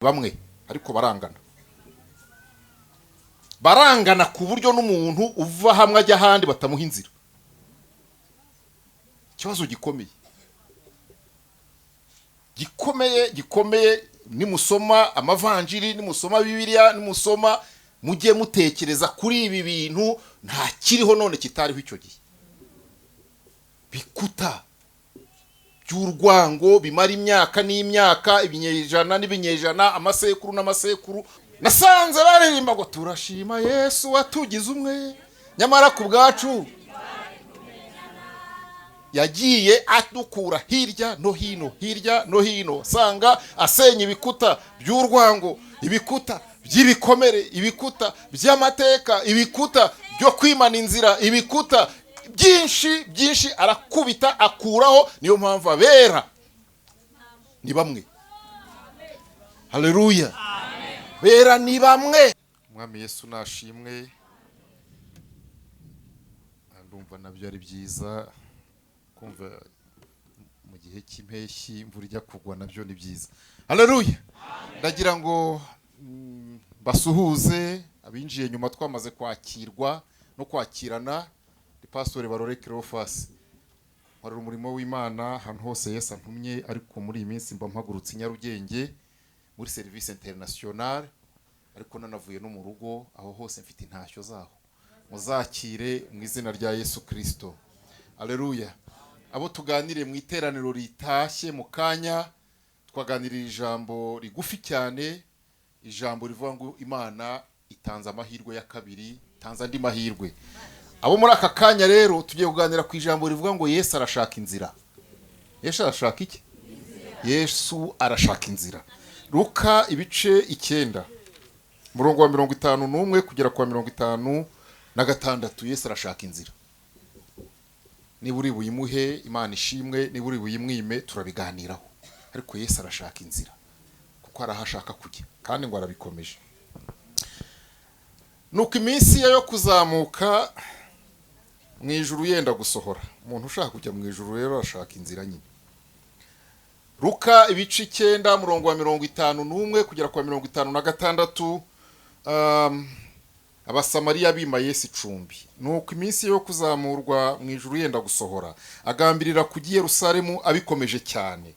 Bamwe ariko barangana, barangana ku buryo n'umuntu uva hamwe ajya ahandi batamuha inzira. Ikibazo gikomeye, gikomeye, gikomeye. Nimusoma amavanjiri, nimusoma Bibiliya, nimusoma, mujye mutekereza kuri ibi bintu. Nta kiriho none kitariho icyo gihe. Bikuta by'urwango bimara imyaka n'imyaka, ibinyejana n'ibinyejana, amasekuru n'amasekuru. Nasanze baririmba ngo "Turashima Yesu watugize umwe", nyamara ku bwacu yagiye adukura hirya no hino, hirya no hino, sanga asenya ibikuta by'urwango, ibikuta by'ibikomere, ibikuta by'amateka, ibikuta byo kwimana inzira, ibikuta byinshi byinshi arakubita akuraho. Niyo mpamvu abera ni bamwe. Haleluya! Bera ni bamwe. Umwami Yesu nashimwe. Ndumva nabyo ari byiza kumva mu gihe cy'impeshyi imvura ijya kugwa, nabyo ni byiza. Haleluya! Ndagira ngo basuhuze abinjiye nyuma twamaze kwakirwa no kwakirana. Ni Pasiteri Barore Cleophas, nkorera umurimo w'Imana ahantu hose Yesu antumye, ariko muri iyi minsi mba mpagurutse i Nyarugenge muri Service Internationale, ariko nanavuye no mu rugo. Aho hose mfite intashyo zaho, muzakire mu izina rya Yesu Kirisito. Aleluya! Abo tuganiriye mu iteraniro ritashye mu kanya, twaganiriye ijambo rigufi cyane, ijambo rivuga ngo Imana itanze amahirwe ya kabiri, itanze andi mahirwe. Abo muri aka kanya rero tugiye kuganira ku ijambo rivuga ngo "Yesu arashaka inzira". Yesu arashaka iki? Yesu arashaka inzira. Luka ibice 9, umurongo wa 51 kugera ku wa 56. Yesu arashaka inzira. Niba uri buyimuhe, Imana ishimwe; niba uri buyimwime, turabiganiraho. Ariko Yesu arashaka inzira kuko hari aho ashaka kujya, kandi ngo arabikomeje. Nuko iminsi ye yo kuzamuka mu ijuru yenda gusohora. Umuntu ushaka kujya mu ijuru rero arashaka inzira nyine. Luka ibice 9, murongo wa 51 kugera ku wa 56. Abasamariya bima Yesu icumbi. Nuko iminsi yo kuzamurwa mu ijuru yenda gusohora, agambirira kujya i Yerusalemu abikomeje cyane.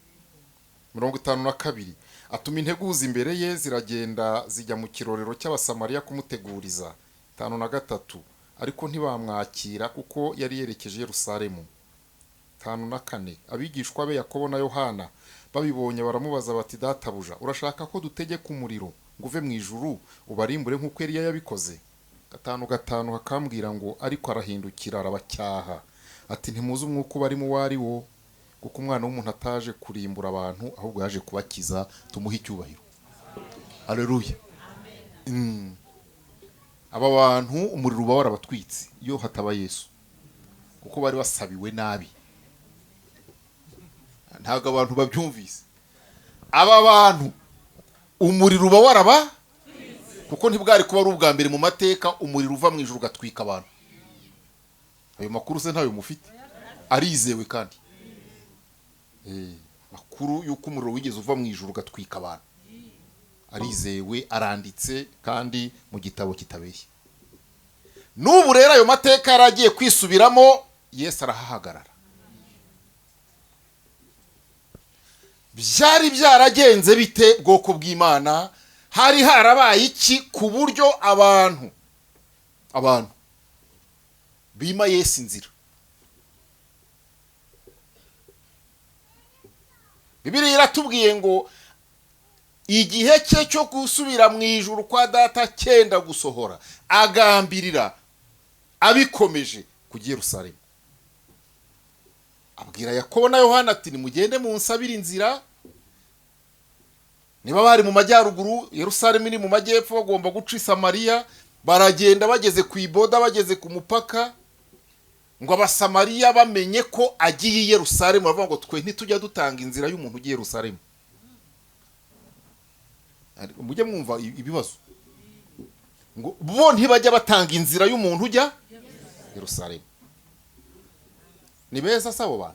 52, atuma integuza imbere ye, ziragenda zijya mu kirorero cy'Abasamariya kumuteguriza. 53, ariko ntibamwakira kuko yari yerekeje i Yerusalemu. 54, abigishwa be Yakobo na Yohana babibonye baramubaza bati: "Databuja, urashaka ko dutegeka umuriro ngo uve mu ijuru ubarimbure nk'uko Eliya yabikoze?" 55 hakambwira ngo: "Ariko arahindukira arabacyaha ati: 'Ntimuzi umwuka ubarimo uwo ari wo, kuko Umwana w'umuntu ataje kurimbura abantu, ahubwo yaje kubakiza.'" Tumuhe icyubahiro. Aleluya! Aba bantu umuriro uba warabatwitse iyo hataba Yesu, kuko bari basabiwe nabi. Ntabwo abantu babyumvise. Aba bantu umuriro uba waraba, kuko ntibwari kuba ari ubwa mbere mu mateka umuriro uva mu ijuru ugatwika abantu. Ayo makuru se ntayo mufite? Arizewe kandi. Makuru y'uko umuriro wigeze uva mu ijuru ugatwika abantu arizewe, aranditse kandi mu gitabo kitabeshya. N'ubu rero ayo mateka yari agiye kwisubiramo. Yesu arahahagarara. Byari byaragenze bite, bwoko bw'Imana? Hari harabaye iki ku buryo abantu bima Yesu inzira? Bibiliya iratubwiye ngo igihe cye cyo gusubira mu ijuru kwa Data cyenda gusohora, agambirira abikomeje kujya i Yerusalemu. Abwira Yakobo na Yohana ati: "Nimugende munsabire inzira." Niba bari mu majyaruguru, Yerusalemu iri mu majyepfo, bagomba guca i Samariya. Baragenda, bageze ku iboda, bageze ku mupaka, ngo Abasamariya bamenye ko agiye i Yerusalemu, baravuga ngo: "Twe ntitujya dutanga inzira y'umuntu ugiye i Yerusalemu." Ariko mujye mwumva ibibazo. Ngo bo ntibajya batanga inzira y'umuntu ujya Yerusalemu. Ni beza se abo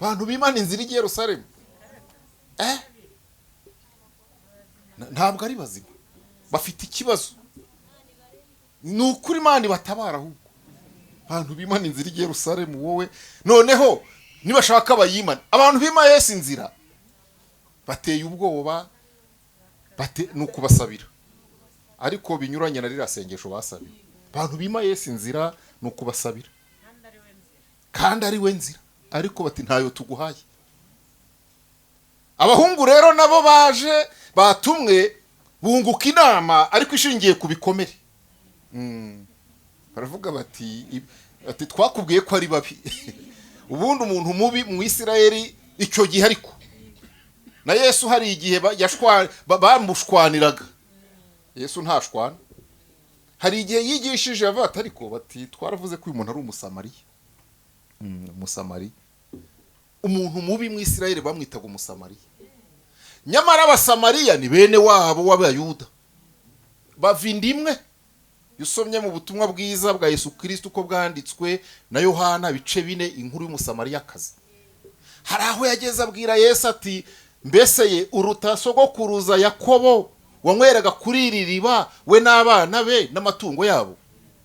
bantu bimana inzira ijya i Yerusalemu? Ntabwo ari bazima, bafite ikibazo. Ni ukuri Imana ibatabara. Ahubwo abantu bimana inzira i Yerusalemu, wowe noneho nibashaka bayimane. Abantu bima Yesu inzira bateye ubwoba, ni ukubasabira, ariko binyuranye na ririya sengesho basabiwe. Abantu bima Yesu inzira ni ukubasabira, kandi ari we nzira, ariko bati: "Ntayo tuguhaye." Abahungu rero nabo baje batumwe bunguka inama, ariko ishingiye ku bikomere. Baravuga bati: "Twakubwiye ko ari babi." Ubundi umuntu mubi mu Isirayeli icyo gihe, ariko na Yesu hari igihe bamushwaniraga. Yesu ntashwana. Hari igihe yigishije avuga ati, ariko bati: "Twaravuze ko uyu muntu ari Umusamariya." Umusamariya, umuntu mubi mu Isirayeli bamwitaga Umusamariya. Nyamara Abasamariya ni bene wabo w'Abayuda, bava inda imwe. Iyo usomye mu butumwa bwiza bwa Yesu Kirisito uko bwanditswe na Yohana, ibice 4, inkuru y'Umusamariyakazi, hari aho yageze abwira Yesu ati: "Mbese ye uruta sogokuruza Yakobo wanyweraga kuri iri riba, we n'abana be n'amatungo yabo?"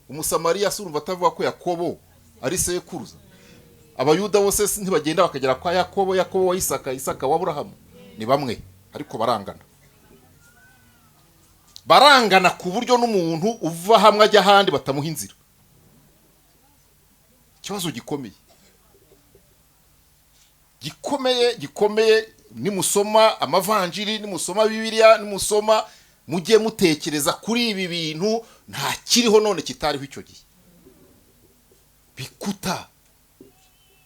Umusamariya se urumva atavuga ko Yakobo ari sekuruza? Abayuda bose ntibagenda bakagera kwa Yakobo? Yakobo wa Isaka, Isaka wa Aburahamu, ni bamwe, ariko barangana, barangana ku buryo n'umuntu uva hamwe ajya ahandi batamuha inzira. Ikibazo gikomeye, gikomeye, gikomeye. Nimusoma amavanjiri, nimusoma Bibiliya, nimusoma, mujye mutekereza kuri ibi bintu. Nta kiriho none kitariho icyo gihe. Bikuta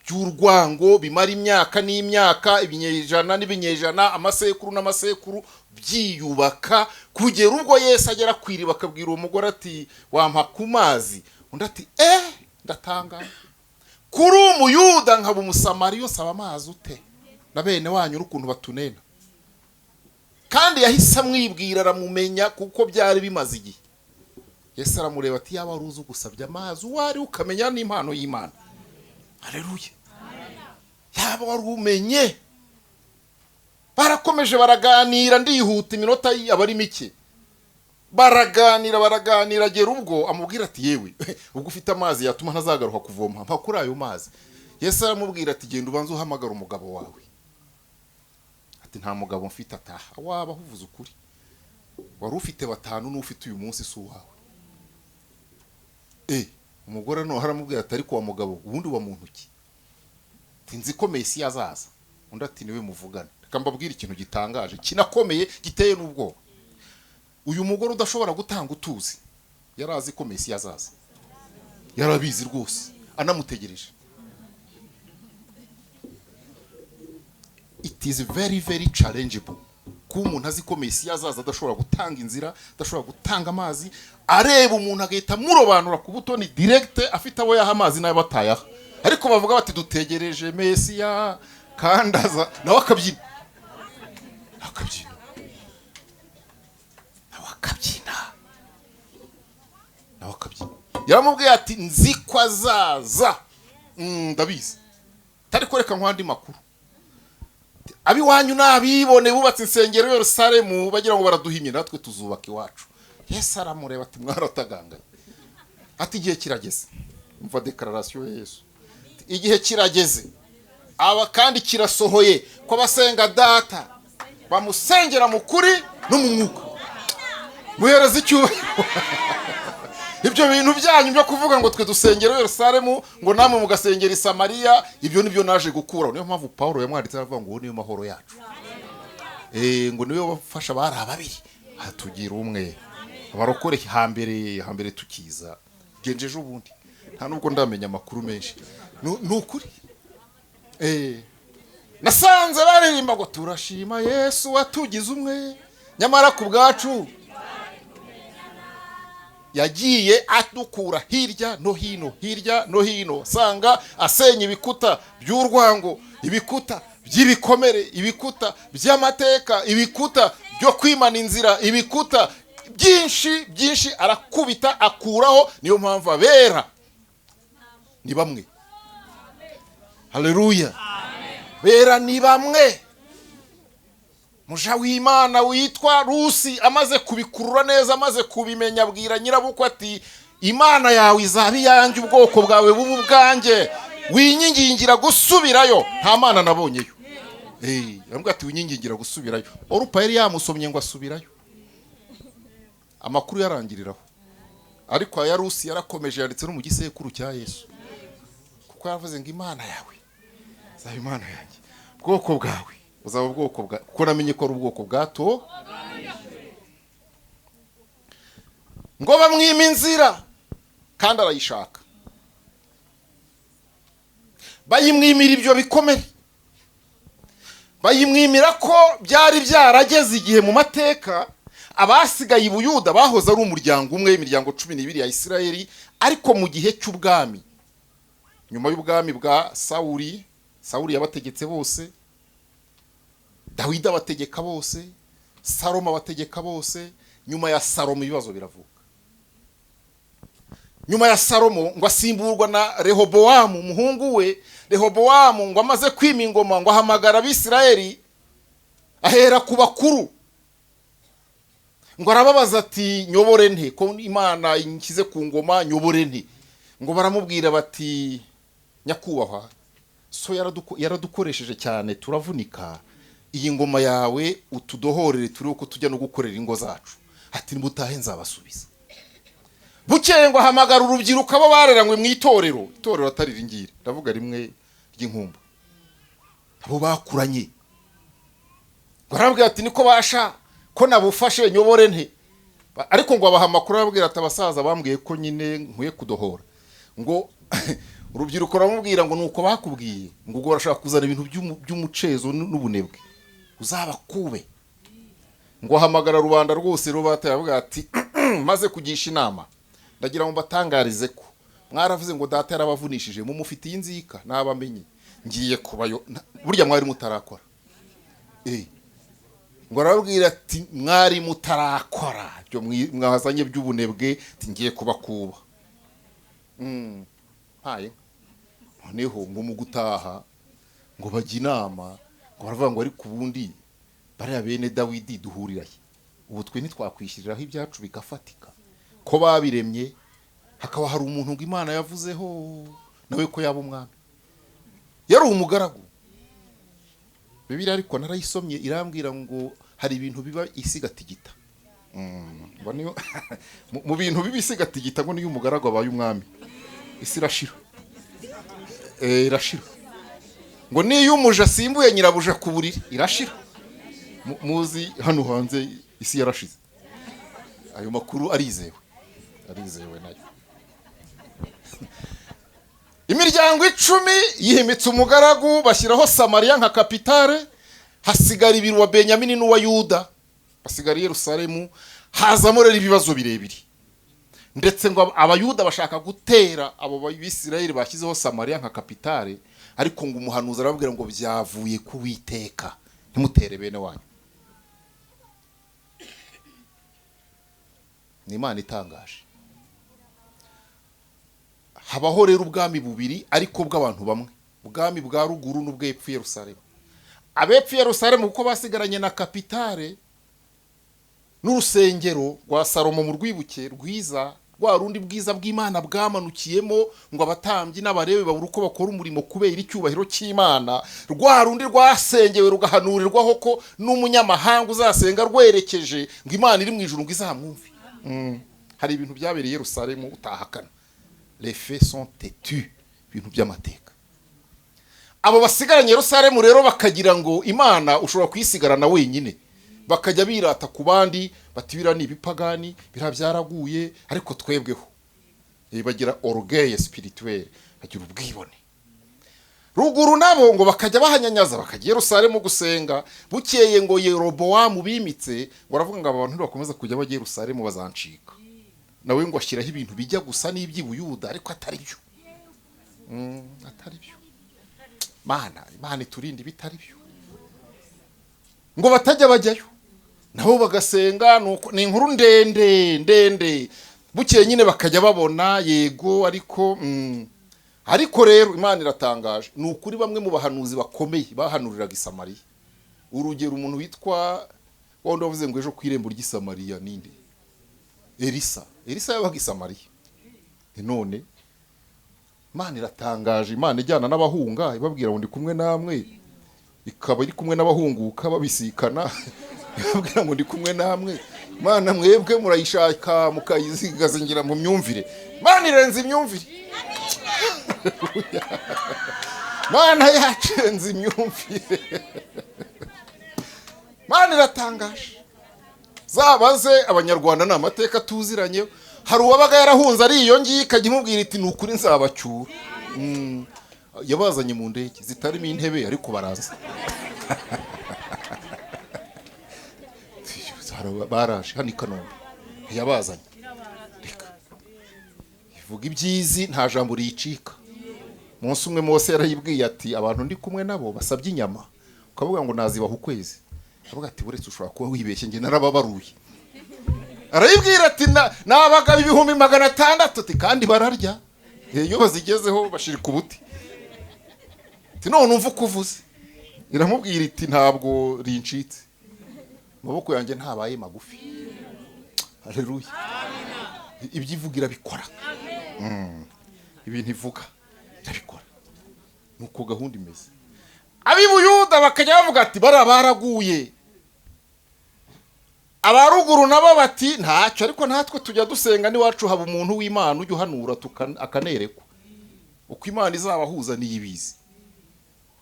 by'urwango bimara imyaka n'imyaka, ibinyejana n'ibinyejana, amasekuru n'amasekuru, byiyubaka kugera ubwo Yesu agera ku iriba, akabwira uwo mugore ati: "Wampa ku mazi?" Undi ati: "Eh, ndatangara, kuri Umuyuda nkaba Umusamariya, usaba amazi ute? Na bene wanyu n'ukuntu batunena." Kandi yahise amwibwira, aramumenya kuko byari bimaze igihe. Yesu aramureba ati: "Yaba wari uzi ugusabye amazi uwo ari, ukamenya n'impano y'Imana." Haleluya! Yaba wari umenye. Barakomeje baraganira. Ndihuta, iminota aba ari mike. Baraganira, baraganira, agera ubwo amubwira ati: "Yewe, ubwo ufite amazi yatuma ntazagaruka kuvoma, mpa kuri ayo mazi." Yesu aramubwira ati: "Genda ubanze uhamagara umugabo wawe." Ati: "Nta mugabo mfite." "Ataha waba uvuze ukuri, wari ufite batanu, n'ufite uyu munsi si uwawe." Umugore noneho aramubwira ati: "Ariko wa mugabo, ubundi wa muntu ki?" Ati: "Nzi ko Mesiya azaza." Undi ati: "Niwe muvugana." Reka mbabwire ikintu gitangaje, kinakomeye, giteye n'ubwoba. Uyu mugore udashobora gutanga utuzi yari azi ko Mesiya azaza, yarabizi rwose, anamutegereje. It is very very challengeable kuba umuntu azi ko Mesiya azaza adashobora gutanga inzira, adashobora gutanga amazi, areba umuntu agahita amurobanura ku butoni direct, afite abo yaha amazi n'ayo batayaha, ariko bavuga bati: "Dutegereje Mesiya kandi aza." Nawe akabyina, akabyina, nawe akabyina, nawe akabyina. Yaramubwiye ati: "Nzi ko azaza. Ndabizi, ariko reka nkwandi makuru. Ab'iwanyu n'abibone bubatse insengero i Yerusalemu bagira ngo baraduhimye, natwe tuzubaka iwacu." Yesu aramureba ati: "Mwarataganganye." Ati: "Igihe kirageze." Umva déclaration ya Yesu: "Igihe kirageze aba kandi kirasohoye ko abasenga Data bamusengera mu kuri no mu mwuka." Muhereza icyubahiro. Ibyo bintu byanyu byo kuvuga ngo twe dusengera i Yerusalemu, ngo namwe mugasengera i Samariya, ibyo nibyo naje gukuraho. Niyo mpamvu Paul yamwanditse aravuga ngo: "Uwo niyo mahoro yacu." Ngo niwe wafasha abari ababiri hatugira umwe. Abarokore hambere, hambere tukiza genjeje, ubundi nta nubwo ndamenya amakuru menshi. Ni ukuri. Nasanze baririmba ngo: "Turashima Yesu watugize umwe," nyamara ku bwacu yagiye adukura hirya no hino, hirya no hino, sanga asenya ibikuta by'urwango, ibikuta by'ibikomere, ibikuta by'amateka, ibikuta byo kwimana inzira, ibikuta byinshi byinshi arakubita akuraho. Niyo mpamvu abera ni bamwe. Haleluya! Bera ni bamwe. Muja w'Imana witwa Rusi amaze kubikurura neza, amaze kubimenya, abwira nyirabukwe ati: "Imana yawe izaba iyanjye, ubwoko bwawe bubu ubwanjye, winyingingira gusubirayo, nta mana nabonyeyo." Aramubwira ati: "Winyingingira gusubirayo." Orupa yari yamusomye ngo asubirayo, amakuru yarangiriraho. Ariko aya Rusi yarakomeje, yanditse no mu gisekuru cya Yesu, kuko yaravuze ngo: "Imana yawe izaba Imana yanjye, ubwoko bwawe buzaba ubwoko bwa, kuko namenye ko ari ubwoko bwato." Ngo bamwima inzira kandi arayishaka, bayimwimira ibyo bikomere, bayimwimira ko byari byarageze igihe mu mateka abasigaye i Buyuda bahoze ari umuryango umwe, imiryango 12 ya Isirayeli. Ariko mu gihe cy'ubwami, nyuma y'ubwami bwa Sawuli, Sawuli yabategetse bose, Dawidi abategeka bose, Salomo abategeka bose. Nyuma ya Salomo ibibazo biravuka. Nyuma ya Salomo ngo asimburwa na Rehobowamu umuhungu we. Rehobowamu ngo amaze kwima ingoma, ngo ahamagara Abisirayeli, ahera ku bakuru, ngo arababaza ati: "Nyobore nte? Ko Imana inshyize ku ngoma, nyobore nte?" Ngo baramubwira bati: "Nyakubahwa, so yaradukoresheje cyane turavunika, iyi ngoma yawe utudohorere turi uko tujya no gukorera ingo zacu." Ati: "Nimutahe nzabasubiza." Bukeye ngo ahamagara urubyiruko, abo bareranywe mu itorero, itorero atari iri ngiri ndavuga, rimwe ry'inkumba, abo bakuranye. Ngo arababwira ati: "Niko basha, ko nabufashe, nyobore nte?" Ariko ngo abaha amakuru, arababwira ati: "Abasaza bambwiye ko nyine nkwiye kudohora." Ngo urubyiruko ruramubwira ngo: "Nuko bakubwiye ngo ubwo barashaka kuzana ibintu by'umucezo n'ubunebwe, uzabakube." Ngo ahamagara rubanda rwose rubata, aravuga ati: "Maze kugisha inama, ndagira ngo mbatangarize ko mwaravuze ngo data yarabavunishije, mumufitiye inzika, nabamenye, ngiye kubayo." Burya mwari mutarakora. Ngo arababwira ati: "Mwari mutarakora ibyo mwazanye by'ubunebwe, ati ngiye kubakuba." Mpaye noneho ngo mu gutaha ngo bajye inama, ngo baravuga ngo: "Ariko ubundi bariya bene Dawidi duhurirahe? Ubu twe ntitwakwishyiriraho ibyacu bigafatika, ko babiremye, hakaba hari umuntu ngo Imana yavuzeho nawe ko yaba umwami, yari umugaragu?" Bibiliya ariko narayisomye, irambwira ngo hari ibintu biba isi igatigita. Ngo mu bintu biba isi igatigita, ngo niyo umugaragu abaye umwami isi irashira. Irashira. Ngo niyo umuja asimbuye nyirabuja ku buriri irashira. Muzi hano hanze isi yarashize. Ayo makuru arizewe, arizewe nayo. Imiryango 10 yihimitse umugaragu, bashyiraho Samariya nka capitale, hasigara ibiri, wa Benyamini n'uwa Yuda, basigara i Yerusalemu. Hazamo rero ibibazo birebire, ndetse ngo Abayuda bashaka gutera abo Bisirayeli bashyizeho Samariya nka capitale. Ariko ngo umuhanuzi arababwira ngo: "Byavuye ku Witeka, ntimutere bene wanyu." Ni Imana itangaje. Habaho rero ubwami bubiri ariko bw'abantu bamwe, ubwami bwa ruguru n'ubw'epfo Yerusalemu. Abepfo Yerusalemu, kuko basigaranye na capitale n'urusengero rwa Salomo mu rwibuke rwiza, rwa rundi bwiza bw'Imana bwamanukiyemo, ngo abatambyi n'abarewe babura uko bakora umurimo kubera icyubahiro cy'Imana, rwa rundi rwasengewe rugahanurirwaho ko n'umunyamahanga uzasenga rwerekeje ngo Imana iri mu ijuru ngo izamwumve. Hari ibintu byabereye Yerusalemu utahakana, les faits sont têtus, ibintu by'amateka. Abo basigaranye Yerusalemu rero bakagira ngo Imana ushobora kuyisigarana wenyine, bakajya birata ku bandi bati: "Biriya ni ibipagani, biriya byaraguye, ariko twebweho." Bagira orgueil spirituel, bagira ubwibone. Ruguru nabo ngo bakajya bahanyanyaza, bakajya i Yerusalemu gusenga. Bukeye ngo Yerobowamu bimitse ngo aravuga ngo: "Aba bantu nibakomeza kujya bajya i Yerusalemu bazancika." Nawe ngo ashyiraho ibintu bijya gusa n'iby'i Buyuda ariko atari byo. Atari byo. Mana, Imana iturinde ibitari byo. Ngo batajya bajyayo nabo bagasenga. Nuko ni inkuru ndende ndende. Bukeye nyine bakajya babona yego, ariko ariko rero Imana iratangaje. Ni ukuri, bamwe mu bahanuzi bakomeye bahanuriraga i Samariya. Urugero, umuntu witwa wa wundi wavuze ngo ejo ku irembo ry'i Samariya ninde? Elisa. Elisa yabaga i Samariya. None Imana iratangaje, Imana ijyana n'abahunga ibabwira ngo ndi kumwe namwe, ikaba iri kumwe n'abahunguka babisikana ibabwira ngo ndi kumwe namwe. Imana mwebwe murayishaka mukayizingazingira mu myumvire. Imana irenze imyumvire. Imana yacu irenze imyumvire. Imana iratangaje. Zabaze Abanyarwanda, ni amateka tuziranye. Hari uwabaga yarahunze ari iyo ngiyo, ikajya imubwira iti ni ukuri nzabacyura. Yabazanye mu ndege zitarimo intebe, ariko baraza, baraje hano i Kanombe, ntiyabazanye. Reka ivuga ibyizi, nta jambo riyicika. Umunsi umwe Mose yarayibwiye ati abantu ndi kumwe nabo basabye inyama, ukavuga ngo nazibaha ukwezi. Avuga ati buretse ushobora kuba wibeshye, njye narababaruye. Arayibwira ati ni abagabo 600,000, ati kandi bararya, iyo bazigezeho bashirika ubuti. Ati none umva uko uvuze. Iramubwira iti ntabwo rincitse, amaboko yanjye ntabaye magufi. Haleluya. Ibyo ivuga irabikora. Ibintu ivuga irabikora. Nuko gahunda imeze. Ab'i Buyuda bakajya bavuga ati bariya baraguye, abaruguru nabo bati ntacyo, ariko natwe tujya dusenga n'iwacu haba umuntu w'Imana ujya uhanura akanerekwa. Uko Imana izabahuza niyo ibizi,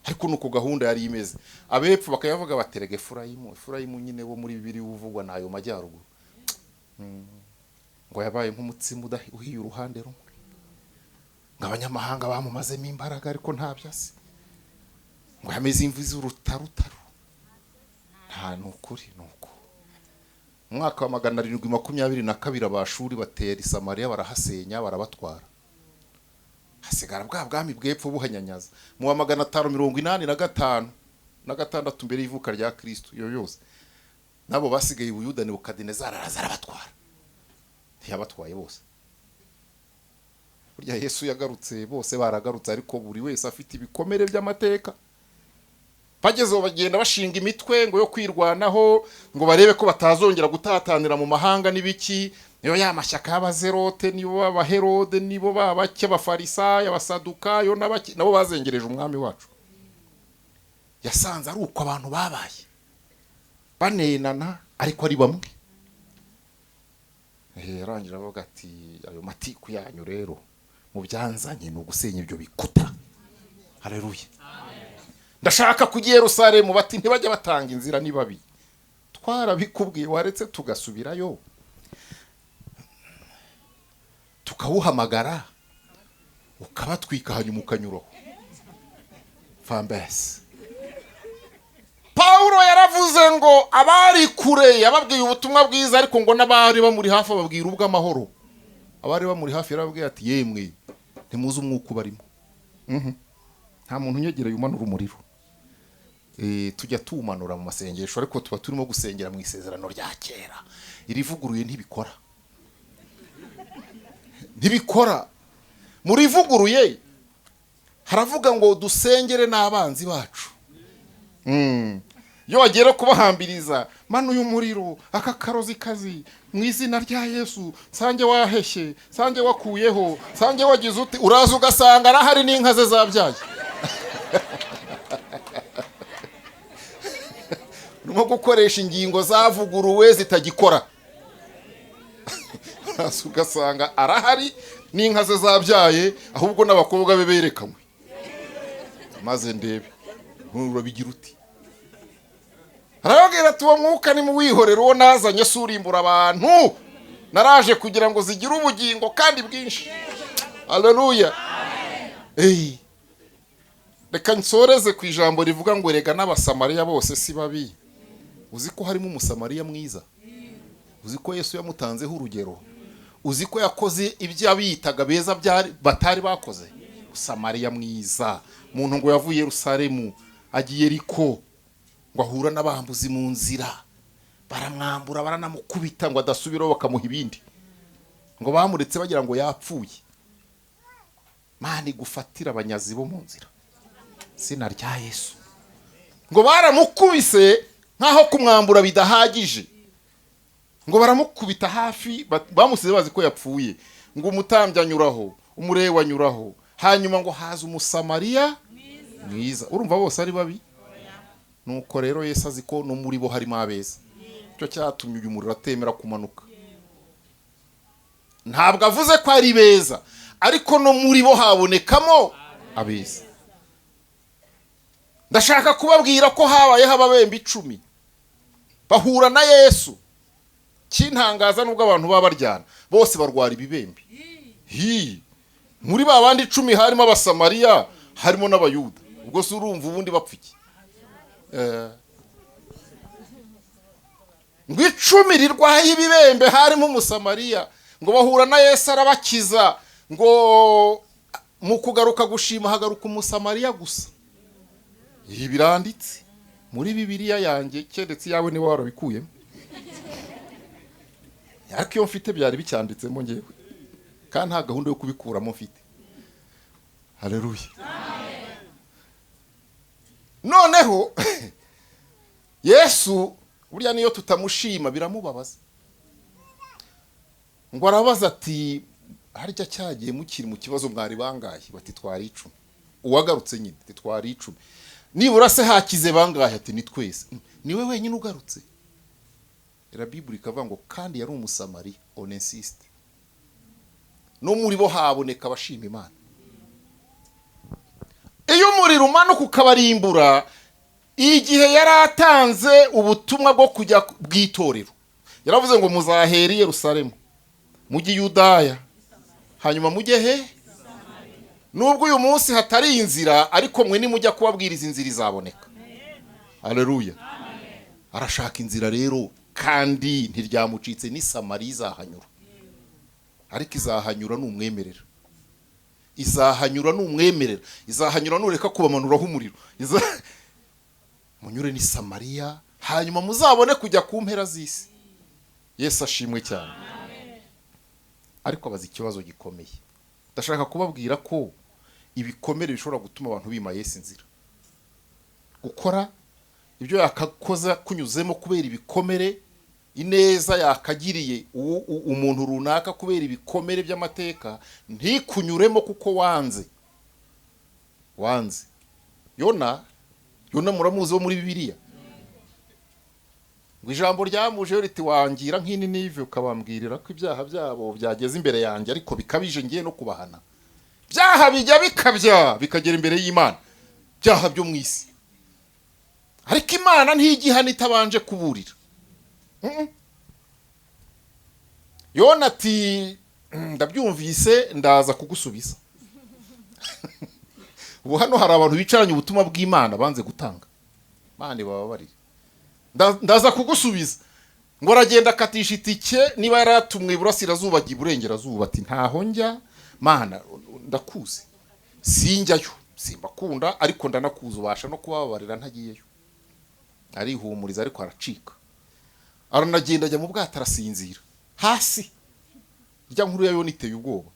ariko nuko gahunda yari imeze. Abepfo bakayavuga baterega Efurayimu, Efurayimu nyine wo muri Bibiliya uvugwa nayo majyaruguru, ngo yabaye nk'umutsima uhiye uruhande rumwe, ngo abanyamahanga bamumazemo imbaraga ariko ntabyo azi, ngo yameze imvi z'urutarutaru. Nta nukuri nuko mu mwaka wa 722 Abashuri batera i Samariya, barahasenya, barabatwara, hasigara bwa bwami bw'epfo buhanyanyaza. Mu wa 585 na gatandatu mbere y'ivuka rya Kristo, iyo yose nabo basigaye i Buyuda, Nebukadinezari araza arabatwara. Ntiyabatwaye bose, burya Yesu yagarutse bose baragarutse, ariko buri wese afite ibikomere by'amateka. Bagezeho bagenda bashinga imitwe ngo yo kwirwanaho, ngo barebe ko batazongera gutatanira mu mahanga n'ibiki. Niyo ya mashyaka y'abazerote, nibo b'abaherode, nibo babake, abafarisayo, abasadukayo n'abake, nabo bazengereje umwami wacu. Yasanze ari uko abantu babaye banenana ariko ari bamwe. Yarangira avuga ati ayo matiku yanyu rero mu byanzanye ni ugusenya ibyo bikuta. Haleluya. Ndashaka kujya i Yerusalemu, bati ntibajya batanga inzira ni babi. Twarabikubwiye, waretse tugasubirayo tukawuhamagara ukabatwika hanyuma ukanyuraho. Fambese Paulo yaravuze ngo abari kure yababwiye ubutumwa bwiza, ariko ngo n'abari bamuri hafi ababwira ubw'amahoro. Abari bamuri hafi yarababwiye ati yemwe ntimuzi umwuka ubarimo. Nta muntu unyegereye umanura umuriro. Tujya tuwumanura mu masengesho, ariko tuba turimo gusengera mu isezerano rya kera. Irivuguruye ntibikora, ntibikora. Murivuguruye haravuga ngo dusengere n'abanzi bacu. Iyo wagera kubahambiriza, manuye umuriro aka karozi kazi mu izina rya Yesu, nsange waheshye, nsange wakuyeho, nsange wagize uti, uraza ugasanga arahari n'inka ze zabyaye. Urimo gukoresha ingingo zavuguruwe zitagikora. Uraza ugasanga arahari n'inka ze zabyaye, ahubwo n'abakobwa be berekanywe. Maze ndebe urabigira uti. Arababwira ati uwo mwuka nimuwihorere, uwo nazanye si urimbura abantu, naraje kugira ngo zigire ubugingo kandi bwinshi. Haleluya. Reka nsoreze ku ijambo rivuga ngo erega n'Abasamariya bose si babi. Uzi ko harimo Umusamariya mwiza? Uzi ko Yesu yamutanzeho urugero? Uzi ko yakoze ibyo abitaga beza batari bakoze? Samariya mwiza, umuntu ngo yavuye Yerusalemu agiye Yeriko, ngo ahura n'abambuzi mu nzira, baramwambura baranamukubita ngo adasubiraho bakamuha ibindi, ngo bamuretse bagira ngo yapfuye. Mana igufatira abanyazi bo mu nzira, izina rya Yesu. Ngo baramukubise nk'aho kumwambura bidahagije, ngo baramukubita hafi bamusize bazi ko yapfuye. Ngo umutambyi anyuraho, umulewi anyuraho, hanyuma ngo haza Umusamariya mwiza. Urumva bose ari babi? Nuko rero Yesu azi ko no muri bo harimo abeza. Icyo cyatumye uyu muriro atemera kumanuka. Ntabwo avuze ko ari beza, ariko no muri bo habonekamo abeza. Ndashaka kubabwira ko habayeho ababembe 10 bahura na Yesu. Kintangaza, nubwo abantu baba baryana, bose barwara ibibembe. Hi, muri ba bandi 10 harimo Abasamariya, harimo n'Abayuda. Ubwo se urumva ubundi bapfa iki? Ngo 10 rirwaye ibibembe, harimo Umusamariya, ngo bahura na Yesu arabakiza. Ngo mu kugaruka gushima hagaruka Umusamariya gusa. Ibi biranditse muri Bibiliya yanjye, keretse iyawe niba warabikuyemo, ariko iyo mfite byari bicyanditsemo ngewe, kandi nta gahunda yo kubikuramo mfite. Haleluya! Noneho Yesu burya niyo tutamushima biramubabaza. Ngo arabaza ati: "Harya cyagiye mukiri mu kibazo mwari bangahe?" Bati: "Twari 10." Uwagarutse nyine ati: "Twari 10." "Nibura se hakize bangahe?" Ati: "Ni twese." "Niwe wenyine ugarutse?" Era Biburi ikavuga ngo kandi yari Umusamariya. On insiste, no muri bo haboneka abashima Imana. Iyo umuriro umanuka ukabarimbura, igihe yari atanze ubutumwa bwo kujya bw'itorero, yaravuze ngo: "Muzahera i Yerusalemu, mujye i Yudaya, hanyuma mujye he?" Nubwo uyu munsi hatari inzira, ariko mwe nimujya kubabwiriza inzira izaboneka. Haleluya! Arashaka inzira rero, kandi ntiryamucitse. Ni Samariya izahanyura, ariko izahanyura numwemerera, izahanyura numwemerera, izahanyura nureka kubamanuraho umuriro. Munyure ni Samariya, hanyuma muzabone kujya ku mpera z'isi. Yesu ashimwe cyane. Ariko abaza ikibazo gikomeye. Ndashaka kubabwira ko ibikomere bishobora gutuma abantu bima Yesu inzira gukora ibyo yakakoza kunyuzemo kubera ibikomere. Ineza yakagiriye umuntu runaka, kubera ibikomere by'amateka ntikunyuremo kuko wanze. Wanze Yona. Yona muramuzi wo muri Bibiliya. Ngo ijambo ryamujeho riti: "Wangira nk'Ininive, ukabambwirira ko ibyaha byabo byageze imbere yanjye, ariko bikabije, ngiye no kubahana." Byaha bijya bikabya bikagera imbere y'Imana, byaha byo mu isi. Ariko Imana ntijya itabanje kuburira. Yona ati: "Ndabyumvise, ndaza kugusubiza." Ubu hano hari abantu bicaranye ubutumwa bw'Imana banze gutanga. Imana ibababarire. Ndaza kugusubiza. Ngo aragenda akatisha itike, niba yaratumwe iburasirazuba ajya iburengerazuba, ati: "Ntaho njya, Mana, ndakuzi, sinjyayo, simbakunda, ariko ndanakuzi, ubasha no kubababarira ntagiyeyo." Arihumuriza, ariko aracika, aranagenda, ajya mu bwato, arasinzira hasi. Rya nkuru ya Yona iteye ubwoba.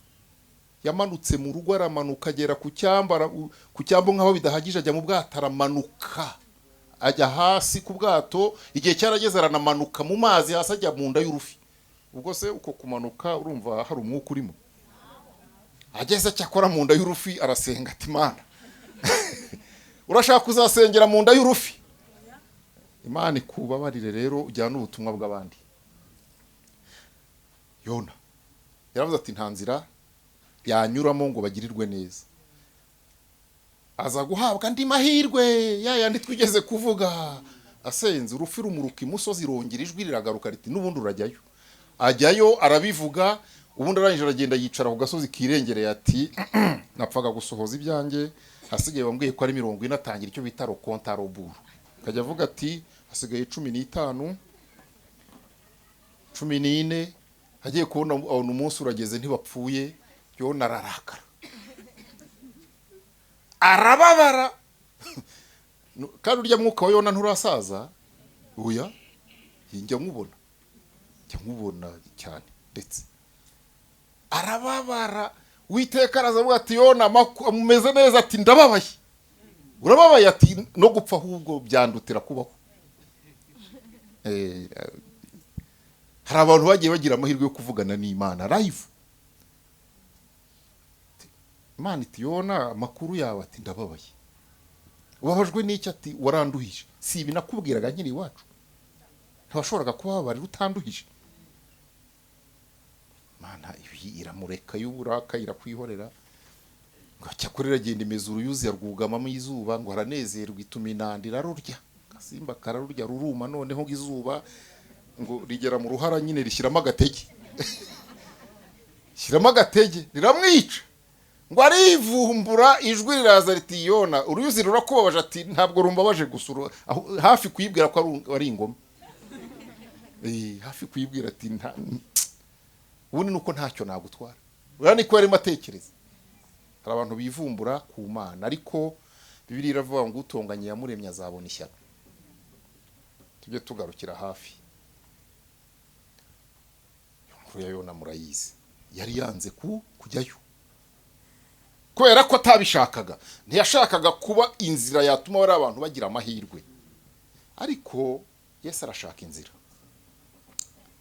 Yamanutse mu rugo, aramanuka agera ku cyambu, ku cyambu nk'aho bidahagije ajya mu bwato, aramanuka ajya hasi ku bwato. Igihe cyarageze aranamanuka mu mazi hasi, ajya mu nda y'urufi. Ubwo se uko kumanuka urumva hari umwuka urimo? Ageze cyakora mu nda y'urufi arasenga ati: "Mana." Urashaka kuzasengera mu nda y'urufi? Imana ikubabarire. Rero ujyane ubutumwa bw'abandi. Yona yaravuze ati: "Nta nzira yanyuramo ngo bagirirwe neza." Aza guhabwa andi mahirwe ya yandi twigeze kuvuga. Asenze, urufi rumuruka imusozi, rongera ijwi riragaruka riti: "N'ubundi urajyayo." Ajyayo, arabivuga. Ubundi arangije aragenda yicara ku gasozi kirengereye, ati: "Napfaga gusohoza ibyanjye, hasigaye bambwiye ko ari 40." Atangira icyo bita compte à rebours, akajya avuga ati: "Hasigaye 15, 14." Agiye kubona abona umunsi urageze ntibapfuye. Yona ararakara, arababara. Kandi urya mwuka wa Yona nturasaza. Oya, njya nkubona, njya nkubona cyane. Ndetse arababara. Witeka araza avuga ati: "Yona, mumeze neza?" Ati: "Ndababaye." Urababaye? Ati: "No gupfa ahubwo byandutira kubaho." Hari abantu bagiye bagira amahirwe yo kuvugana n'Imana live. Imana iti: "Yona, amakuru yawe?" Ati: "Ndababaye." "Ubabajwe n'iki?" Ati: "Waranduhije. Si ibi nakubwiraga nkiri iwacu? Ntiwashoboraga kubababarira utanduhije?" Imana ibi iramureka y'uburaka, irakwihorera. Ngo cyakora iragenda imeza uruyuzi, yarwugamamo izuba, ngo aranezerwa, ituma inanda irarurya, agasimba kararurya ruruma. Noneho ngo izuba ngo rigera mu ruhara nyine, rishyiramo agatege, shyiramo agatege, riramwica. Ngo arivumbura, ijwi riraza riti: "Yona, uruyuzi rurakubabaje?" Ati: "Ntabwo rumbabaje gusa." Hafi kuyibwira ko ari ingome. Hafi kuyibwira ati: "Ubundi nuko ntacyo nagutwara." Uriya niko yarimo atekereza. Hari abantu bivumbura ku Mana, ariko Bibiliya iravuga ngo utonganye yamuremye azabona ishyano. Tujye tugarukira hafi. Inkuru ya Yona murayizi. Yari yanze kujyayo kubera ko atabishakaga, ntiyashakaga kuba inzira yatuma bariya abantu bagira amahirwe. Ariko Yesu arashaka inzira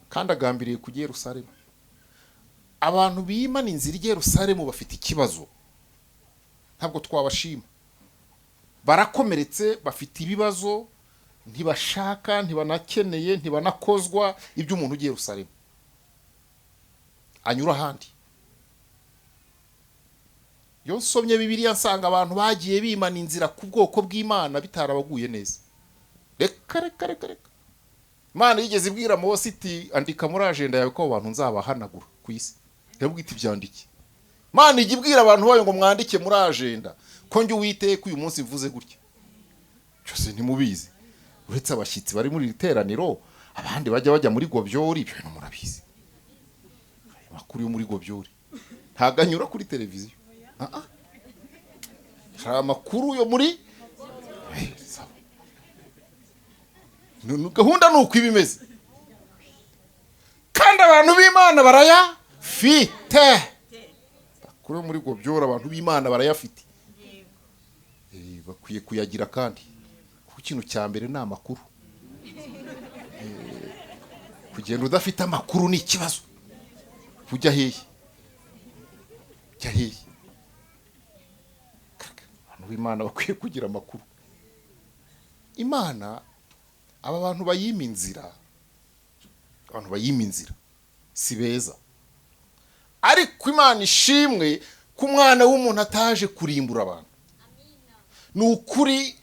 kandi agambiriye kujya i Yerusalemu. Abantu bimana inzira i Yerusalemu bafite ikibazo, ntabwo twabashima. Barakomeretse, bafite ibibazo, ntibashaka, ntibanakeneye, ntibanakozwa iby'umuntu ugiye Yerusalemu anyura ahandi. Iyo nsomye Bibiliya nsanga abantu bagiye bimana inzira ku bwoko bw'Imana bitarabaguye neza. Reka, reka, reka, reka! Imana yigeze ibwira Mose iti: "Andika muri ajenda yawe ko abo bantu nzabahanagura ku isi." Irabwira iti: "Byandike." Imana ijya ibwira abantu bayo ngo: "Mwandike muri ajenda ko njye Uwiteka uyu munsi mvuze gutya." Cyose ntimubizi, uretse abashyitsi bari muri iri teraniro, abandi bajya muri gobyori. Ibyo bintu murabizi. Ayo makuru yo muri gobyori ntabwo anyura kuri televiziyo. Ah, ah. Hari amakuru yo muri sawa. Gahunda ni uko iba imeze, kandi abantu b'Imana barayafite. Amakuru yo muri gobyori abantu b'Imana barayafite. Bakwiye kuyagira kandi, kuko ikintu cya mbere ni amakuru. Kugenda udafite amakuru ni ikibazo. Ujya hehe? Ujya hehe? Abantu b'Imana bakwiye kugira amakuru. Imana, aba bantu bayima inzira, abantu bayima inzira si beza. Ariko Imana ishimwe ko umwana w'umuntu ataje kurimbura abantu. Ni ukuri,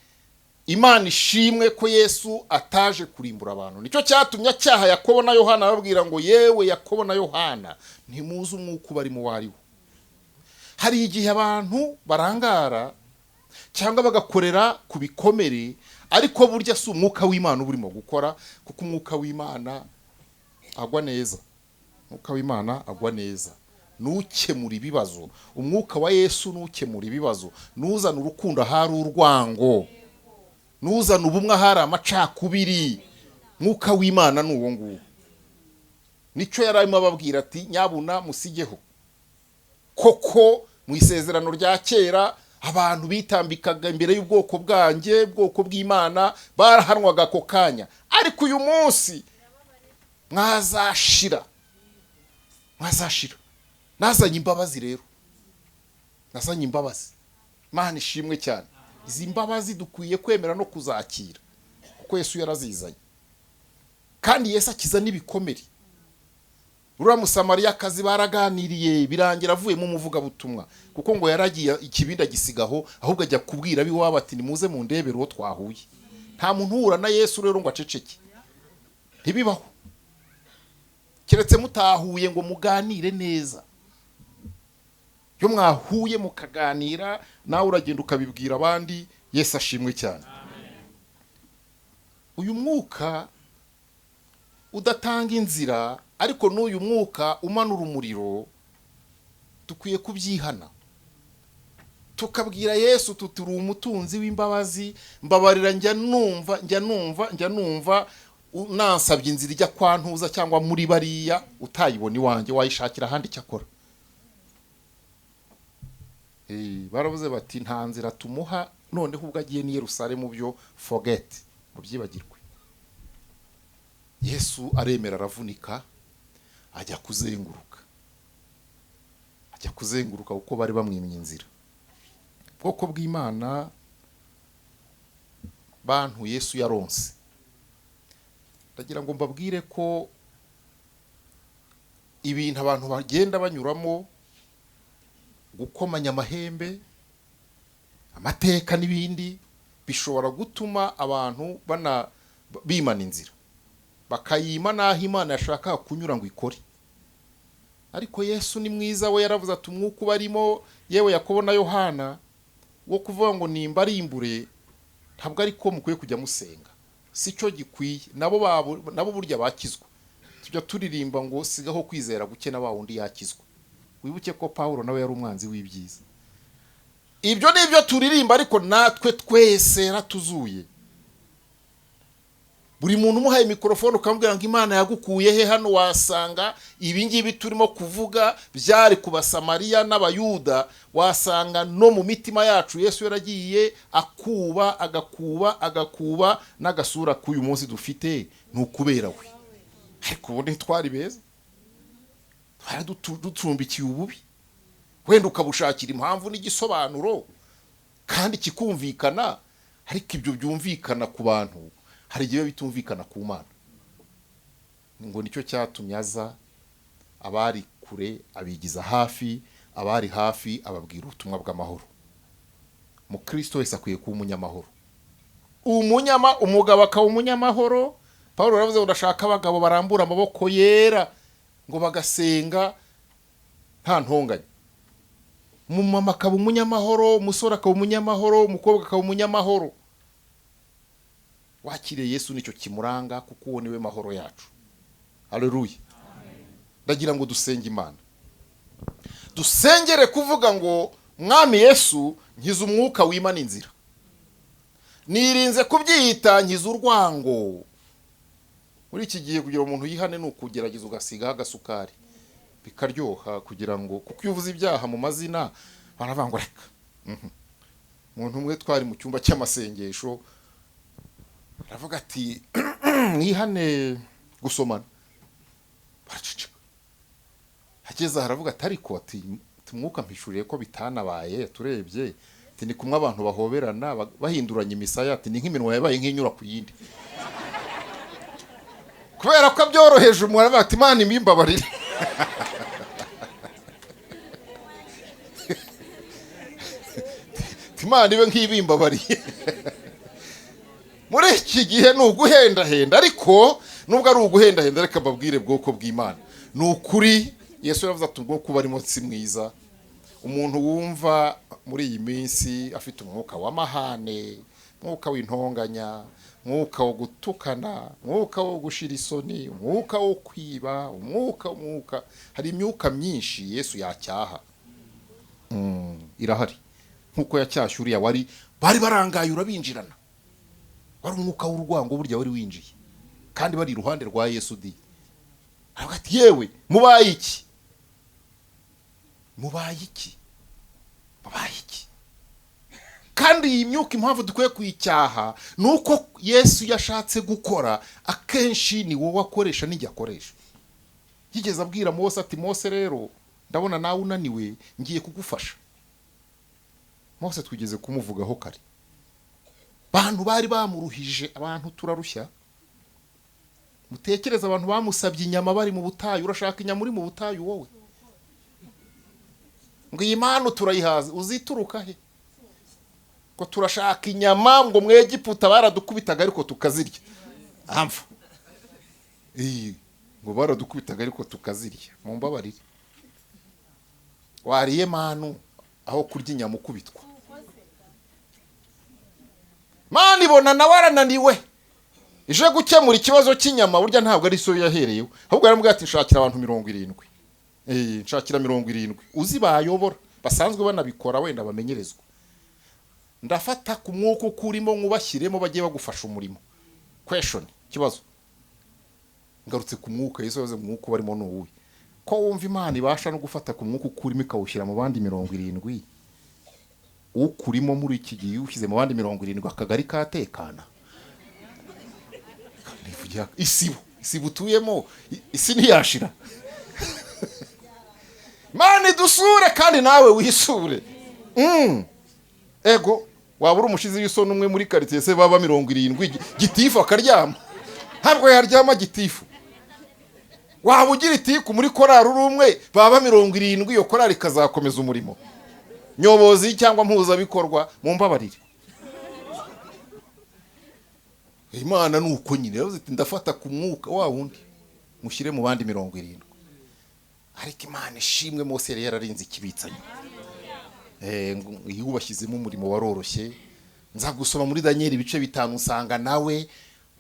Imana ishimwe ko Yesu ataje kurimbura abantu. Nicyo cyatumye acyaha Yakobo na Yohana, ababwira ngo: "Yewe Yakobo na Yohana, ntimuzi umwuka ubarimo uwo ari wo." Hari igihe abantu barangara cyangwa bagakorera ku bikomere, ariko burya si umwuka w'Imana uba urimo gukora, kuko umwuka w'Imana agwa neza. Umwuka w'Imana agwa neza, nukemura ibibazo. Umwuka wa Yesu nukemura ibibazo, nuzana urukundo ahari urwango, nuzana ubumwe ahari amacakubiri. Mwuka w'Imana ni uwo nguwo. Nicyo yari arimo ababwira ati: "Nyabuna musigeho." Koko mu isezerano rya kera abantu bitambikaga imbere y'ubwoko bwanjye, ubwoko bw'Imana, barahanwaga ako kanya. Ariko uyu munsi mwazashira, mwazashira. Nazanye imbabazi rero, nazanye imbabazi. Imana ishimwe cyane. Izi mbabazi dukwiye kwemera no kuzakira, kuko Yesu yarazizanye. Kandi Yesu akiza n'ibikomere. Uriya Musamariyakazi baraganiriye, birangira avuyemo umuvugabutumwa, kuko ngo yaragiye ikibindi agisigaho, ahubwo ajya kubwira ab'iwabo ati: "Nimuze mundebere uwo twahuye." Nta muntu uhura na Yesu rero ngo aceceke, ntibibaho, keretse mutahuye ngo muganire neza. Iyo mwahuye mukaganira, nawe uragenda ukabibwira abandi. Yesu ashimwe cyane. Uyu mwuka udatanga inzira, ariko n'uyu mwuka umanura umuriro, dukwiye kubyihana, tukabwira Yesu tuti: "Uri umutunzi w'imbabazi, mbabarira." Njya numva, njya numva, njya numva nansabye inzira ijya kwa ntuza cyangwa muri bariya, utayibona iwanjye wayishakira ahandi. Icyakora baravuze bati: "Nta nzira tumuha Noneho ubwo agiye n'i Yerusalemu byo forget, mubyibagirwe. Yesu aremera, aravunika, ajya kuzenguruka, ajya kuzenguruka kuko bari bamwimye inzira. Ubwoko bw'Imana, bantu Yesu yaronse, ndagira ngo mbabwire ko ibintu abantu bagenda banyuramo, gukomanya amahembe, amateka n'ibindi, bishobora gutuma abantu bana bimana inzira, bakayima n'aho Imana yashakaga kunyura ngo ikore. Ariko Yesu ni mwiza, we yaravuze ati umwuka ubarimo, yewe Yakobo na Yohana, wo kuvuga ngo nimbarimbure, ntabwo ariko mukwiye kujya musenga, si cyo gikwiye. Nabo babo, nabo burya bakizwa. Tujya turirimba ngo sigaho kwizera guke na wa wundi yakizwa. Wibuke ko Pawulo nawe yari umwanzi w'ibyiza. Ibyo ni ibyo turirimba, ariko natwe twese yaratuzuye. Buri muntu umuhaye mikorofone ukamubwira ngo Imana yagukuye he hano, wasanga ibi ngibi turimo kuvuga byari ku Basamariya n'Abayuda, wasanga no mu mitima yacu Yesu yaragiye akuba, agakuba, agakuba, n'agasura k'uyu munsi dufite ni ukubera we. Ariko ubundi ntitwari beza, twari ducumbikiye ububi, wenda ukabushakira impamvu n'igisobanuro kandi kikumvikana, ariko ibyo byumvikana ku bantu hari igihe biba bitumvikana ku Mana. Ngo nicyo cyatumye aza, abari kure abigiza hafi, abari hafi ababwira ubutumwa bw'amahoro. Mukristo wese akwiye kuba umunyamahoro, umugabo akaba umunyamahoro. Pawulo yaravuze ngo ndashaka abagabo barambura amaboko yera ngo bagasenga nta ntonganya. Umumama akaba umunyamahoro, umusore akaba umunyamahoro, umukobwa akaba umunyamahoro. Wakiriye Yesu nicyo kimuranga, kuko uwo niwe mahoro yacu. Haleluya. Ndagira ngo dusenge Imana, dusengere kuvuga ngo Mwami Yesu, nkiza umwuka wimana inzira, nirinze kubyita nkiza urwango. Muri iki gihe kugira umuntu yihane ni ukugerageza ugasigaho agasukari bikaryoha, kugira ngo, kuko iyo uvuze ibyaha mu mazina baravuga ngo reka. Umuntu umwe twari mu cyumba cy'amasengesho aravuga ati mwihane gusomana, baraceceka. Ageze aha aravuga ati ariko ati umwuka mpishuriye ko bitanabaye, turebye ati ni kumwe abantu bahoberana bahinduranya imisaya, ati ni nk'iminwa yabaye nk'inyura ku yindi, kubera ko byoroheje. Umuntu aravuga ati Imana imimbabarire. Imana ibe nk'ibimbabariye. Muri iki gihe ni uguhendahenda, ariko nubwo ari uguhendahenda, reka mbabwire bwoko bw'Imana, ni ukuri Yesu yaravuze ati ubwoko barimo si mwiza. Umuntu wumva muri iyi minsi afite umwuka w'amahane, umwuka w'intonganya, umwuka wo gutukana, umwuka wo gushira isoni, umwuka wo kwiba, umwuka, hari imyuka myinshi Yesu yacyaha. Irahari. Nkuko yacyashye uriya wari bari barangaye urabinjirana, wari umwuka w'urwango burya wari winjiye, kandi bari iruhande rwa Yesu di. Aravuga ati yewe mubaye iki? Mubaye iki? Mubaye iki? Kandi iyi myuka impamvu dukwiye kuyicyaha ni uko Yesu yashatse gukora, akenshi ni wowe akoresha n'ijya akoresha. Yigeze abwira Mose ati Mose rero ndabona nawe unaniwe, ngiye kugufasha. Mose twigeze kumuvugaho kare, abantu bari bamuruhije, abantu turarushya. Mutekereze abantu bamusabye inyama bari mu butayu. Urashaka inyama uri mu butayu wowe? Ngo iyi mpano turayihaza, uzituruka he? Ngo turashaka inyama, ngo mu Egiputa baradukubitaga ariko tukazirya. Amva ngo baradukubitaga ariko tukazirya, mumbabarire. Wariye manu aho kurya inyama ukubitwa. Mana ibona nawe arananiwe, ije gukemura ikibazo cy'inyama, burya ntabwo ari so yahereyeho, ahubwo yaramubwiye ati nshakira abantu 70, nshakira 70 uzi bayobora, basanzwe banabikora, wenda bamenyerezwa. Ndafata ku mwuka ukurimo nkubashyiremo bagiye bagufasha umurimo. Question, kibazo. Ngarutse ku mwuka, Yesu yavuze umwuka barimo ni uwuhe? Ko wumva Imana ibasha no gufata ku mwuka ukurimo ikawushyira mu bandi 70. Ukurimo muri iki gihe ushyize mu bandi 70, akagari katekana. Nivugira isibo, isibo utuyemo, isi ntiyashira. Mana idusure kandi nawe wisure. Ego, waba uri umushizi w'isoni umwe muri karitsiye se, baba 70, gitifu akaryama? Ntabwo yaryama gitifu. Waba ugira itiku muri korari uri umwe, baba 70, iyo korari ikazakomeza umurimo? Nyobozi cyangwa mpuzabikorwa, mumbabarire. Imana ni uko nyine yavuze iti: "Ndafata ku mwuka wa wundi mushyire mu bandi 70." Ariko Imana ishimwe, Mose yari yararinze ikibitsanyo. Iyo ubashyizemo umurimo waroroshye. Nza gusoma muri Daniyeli ibice 5, usanga nawe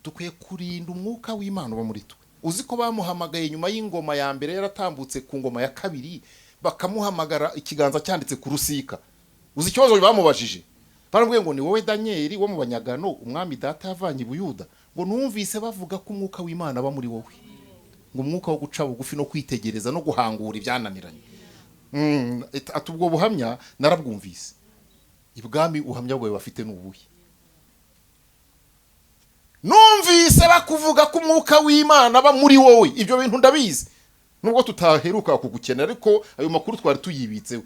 dukwiye kurinda umwuka w'Imana uba muri twe. Uzi ko bamuhamagaye nyuma y'ingoma ya mbere yaratambutse, ku ngoma ya kabiri bakamuhamagara, ikiganza cyanditse ku rusika? Uzi ikibazo bamubajije? Baramubwiye ngo: "Ni wowe Daniyeli wo mu banyagano, umwami data yavanye i Buyuda? Ngo numvise bavuga ko umwuka w'Imana aba muri wowe, ngo umwuka wo guca bugufi no kwitegereza no guhangura ibyananiranye." Ati: "Ubwo buhamya narabwumvise ibwami." Ubuhamya bwawe bafite ni ubuhe? Numvise bakuvuga ko umwuka w'Imana aba muri wowe. Ibyo bintu ndabizi, nubwo tutaheruka kugukenera, ariko ayo makuru twari tuyibitseho.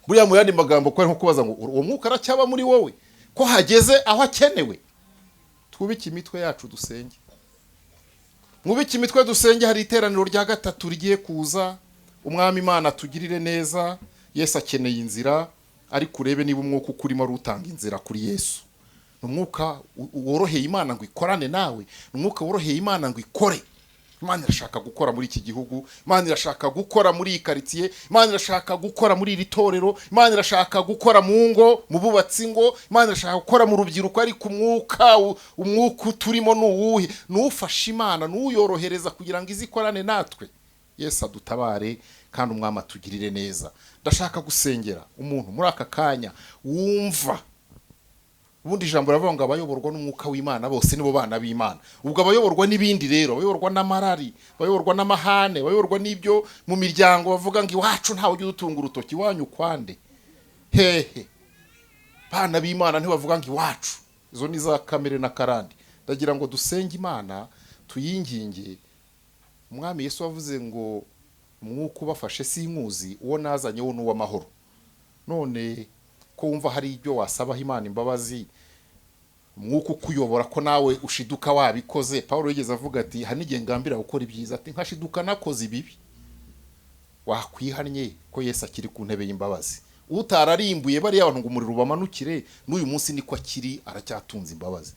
Buriya mu yandi magambo ko ari nko kubaza ngo: "Uwo mwuka aracyaba muri wowe, ko hageze aho akenewe?" Twubike imitwe yacu dusenge, mwubike imitwe dusenge. Hari iteraniro rya gatatu rigiye kuza. Umwami Imana atugirire neza. Yesu akeneye inzira, ariko urebe niba umwuka ukurimo ari utanga inzira kuri Yesu. Ni umwuka woroheye Imana ngo ikorane nawe? Ni umwuka woroheye Imana ngo ikore? Imana irashaka gukora muri iki gihugu, Imana irashaka gukora muri iyi karitsiye, Imana irashaka gukora muri iri torero, Imana irashaka gukora mu ngo, mu bubatsi ngo, Imana irashaka gukora mu rubyiruko. Ariko umwuka umwuka uturimo ni uwuhe? Ni ufasha Imana, ni uyorohereza kugira ngo ize ikorane natwe? Yesu adutabare kandi umwami atugirire neza. Ndashaka gusengera umuntu muri aka kanya wumva. Ubundi ijambo riravuga ngo abayoborwa n'umwuka w'Imana bose nibo bana b'Imana. Ubwo abayoborwa n'ibindi rero, abayoborwa n'amarari, abayoborwa n'amahane, abayoborwa n'ibyo mu miryango bavuga ngo iwacu ntawe ujya udutunga urutoki, iwanyu kwande hehe? Bana b'Imana ntibavuga ngo iwacu. Izo ni za kamere na karande. Ndagira ngo dusenge Imana, tuyinginge. Umwami Yesu wavuze ngo: "Umwuka ubafashe sinkuzi, uwo nazanye wo ni uw'amahoro." None ko wumva hari ibyo wasabaho Imana imbabazi, umwuka ukuyobora ko nawe ushiduka wabikoze. Paul yigeze avuga ati: "Hari n'igihe ngambira gukora ibyiza," ati, "nkashiduka nakoze ibibi." Wakwihannye ko Yesu akiri ku ntebe y'imbabazi, utararimbuye bariya bantu ngo umuriro ubamanukire? N'uyu munsi niko akiri, aracyatunze imbabazi.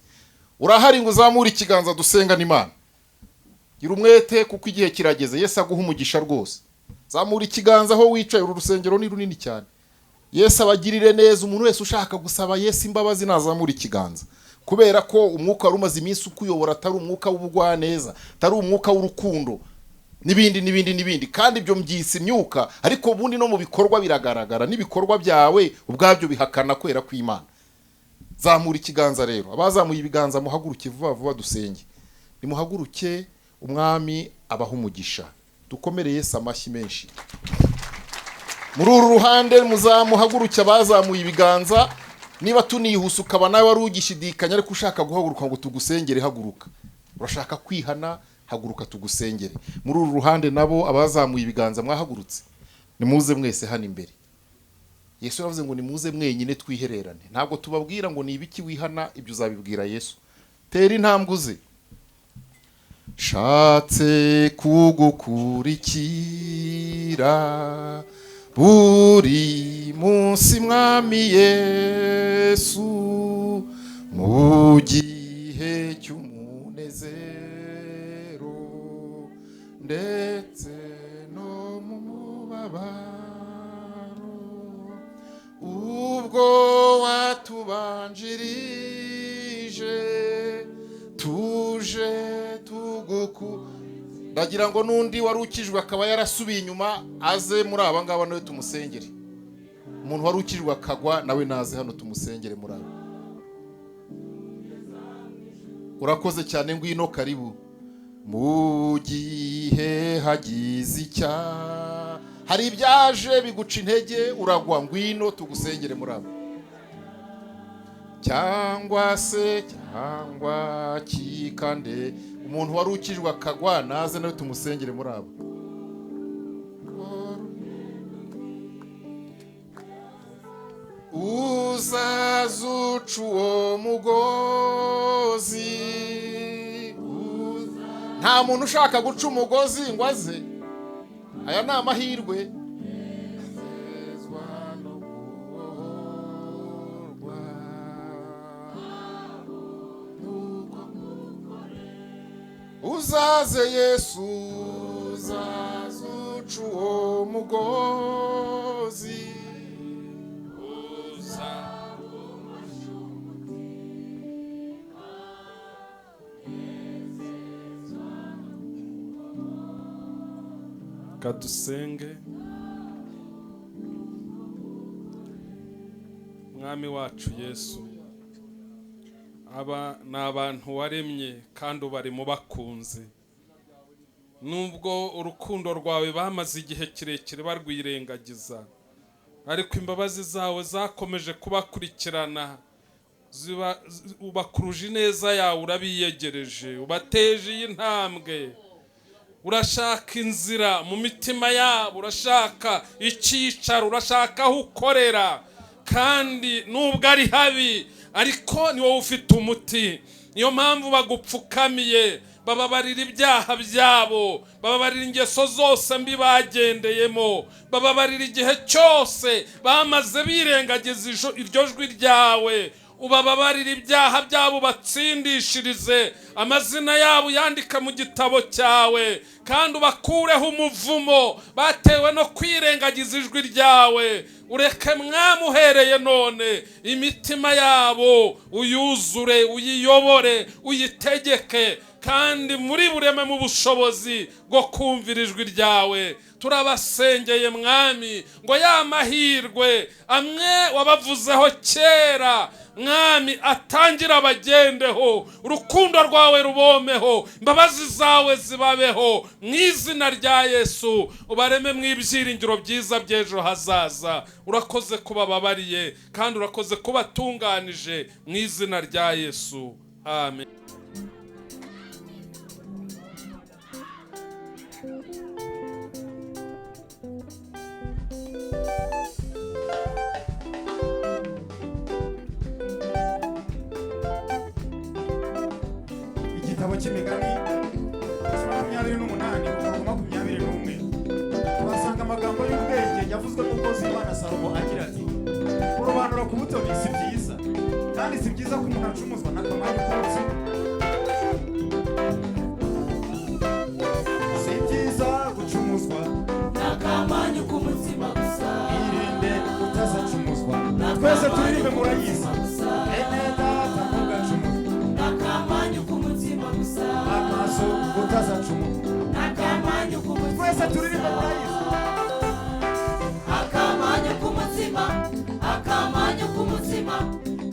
Urahari ngo uzamure ikiganza dusenga n'Imana? Gira umwete kuko igihe kirageze. Yesu aguha umugisha rwose. Zamura ikiganza aho wicaye. Uru rusengero ni runini cyane. Yesu abagirire neza. Umuntu wese ushaka gusaba Yesu imbabazi nazamura ikiganza, kubera ko umwuka wari umaze iminsi ukuyobora atari umwuka w'ubugwaneza, atari umwuka w'urukundo, n'ibindi n'ibindi n'ibindi. Kandi ibyo mbyise imyuka, ariko ubundi no mu bikorwa biragaragara, n'ibikorwa byawe ubwabyo bihakana kwera kw'Imana. Zamura ikiganza rero. Abazamuye ibiganza muhaguruke vuba vuba dusenge. Nimuhaguruke, umwami abaha umugisha. Dukomere Yesu amashyi menshi. Muri uru ruhande muzamuhaguruke, abazamuye ibiganza. Niba tunihuse ukaba nawe wari ugishidikanya ariko ushaka guhaguruka ngo tugusengere, haguruka. Urashaka kwihana, haguruka tugusengere. Muri uru ruhande nabo abazamuye ibiganza mwahagurutse, nimuze mwese hano imbere. Yesu yavuze ngo: "Nimuze mwenyine twihererane." Ntabwo tubabwira ngo ni ibiki wihana, ibyo uzabibwira Yesu. Tera intambwe uze. Shatse kugukurikira buri munsi, Mwami Yesu, mu gihe cy'umunezero ndetse no mu mubabaro. Ubwo watubanjirije, tuje tuguku. Ndagira ngo n'undi wari ukijwe akaba yarasubiye inyuma aze muri aba ngaba, nawe tumusengere. Umuntu wari ukijwe akagwa nawe naze hano tumusengere muri aba. Urakoze cyane, ngwino, karibu. Mu gihe hagize icya hari ibyaje biguca intege uragwa, ngwino tugusengere muri aba. Cyangwa se cyangwa kikande. Umuntu wari ukijwe akagwa naze nawe tumusengere muri abo. Uzazuca uwo mugozi. Nta muntu ushaka guca umugozi ngo aze. Aya ni amahirwe. Uzaze Yesu, uzazuca uwo mugozi. Kadusenge. Mwami wacu Yesu, aba ni abantu waremye kandi ubari mu bakunze. Nubwo urukundo rwawe bamaze igihe kirekire barwirengagiza, ariko imbabazi zawe zakomeje kubakurikirana, ubakuruje ineza yawe, urabiyegereje, ubateje iyi ntambwe. Urashaka inzira mu mitima yabo, urashaka icyicaro, urashaka aho ukorera, kandi nubwo ari habi ariko ni wowe ufite umuti. Niyo mpamvu bagupfukamiye, bababarira ibyaha byabo, bababarira ingeso zose mbi bagendeyemo, bababarira igihe cyose bamaze birengagiza iryo jwi ryawe. Ubababarira ibyaha byabo, batsindishirize amazina yabo yandika mu gitabo cyawe, kandi ubakureho umuvumo batewe no kwirengagiza ijwi ryawe. Ureke Mwami uhereye none imitima yabo uyuzure, uyiyobore, uyitegeke, kandi muri bureme mu bushobozi bwo kumvira ijwi ryawe. Turabasengeye Mwami ngo ya mahirwe amwe wabavuzeho kera, Mwami atangira abagendeho, urukundo rwawe rubomeho, imbabazi zawe zibabeho, mu izina rya Yesu ubareme mu ibyiringiro byiza by'ejo hazaza. Urakoze kubababariye kandi urakoze kubatunganije, mu izina rya Yesu, amen. Igitabo cy'imigani 28 umurongo 21 tuhasanga amagambo y'ubwenge yavuzwe n'umukozi w'Imana Salomo agira ati: kurobanura ku butoni si byiza, kandi si byiza ko umuntu acumuzwa n'akamanyu k'umutsima. Si byiza gucumuzwa n'akamanyu k'umutsima gusa, irinde utazacumuzwa. Twese turirimbe murayizi. Ene data ntugacumuzwe n'akamanyu k'umutsima gusa, amaso utazacumuzwa. N'akamanyu k'umutsima. Twese turirimbe murayizi. Akamanyu k'umutsima, akamanyu k'umutsima,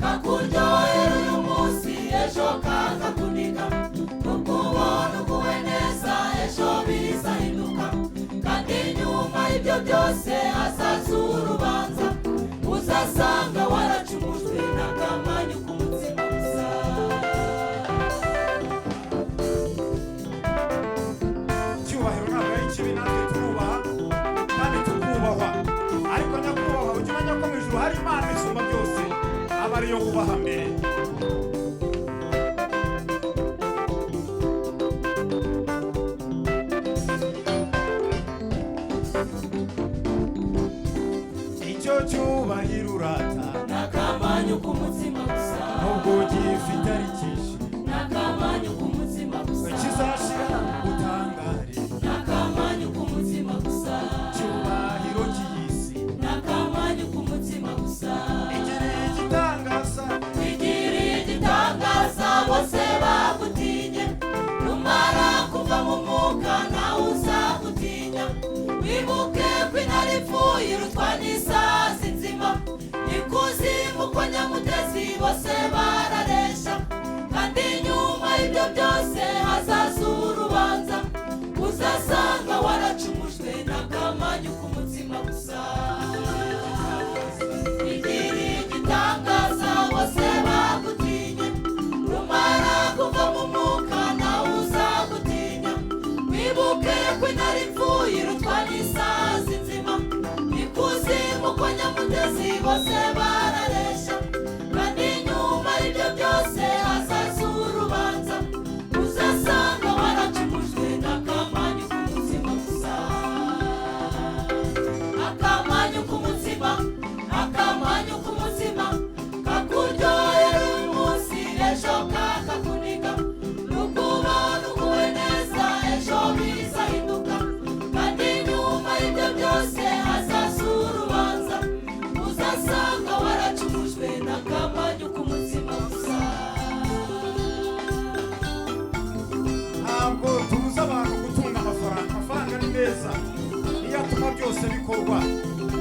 kakuryohera uyu munsi ejo kakakunika, kuko ubona uguwe neza ejo bizahinduka, kandi nyuma y'ibyo byose hazaza urubanza, uzasanga waracumujwe n'akamanyu k'umutsima gusa. Icyubahiro ntabwo ari kibi, natwe turubaha kandi tukubahwa, ariko nyakubahwa ujye umenya ko mu ijuru hari Imana isumba byose, aba ariyo wubaha mbere. Icyo cyubahiro urata n'akamanyu k'umutsima gusa, nubwo gifite ari cyinshi, n'akamanyu k'umutsima gusa, kizashira utangare, n'akamanyu k'umutsima gusa, icyubahiro cy'iy'isi n'akamanyu k'umutsima gusa, igira igitangaza, igira igitangaza bose bagutinye, numara kuva mu mwuka nawe uzagutinya. Wibuke ko intare ipfuye irutwa n'isazi nzima, ikuzimu kwa nyamutezi bose bararesha, kandi nyuma y'ibyo byose hazaza urubanza, uzasanga waracumujwe n'akamanyu k'umutsima gusa. Igira igitangaza bose. Kurokorwa.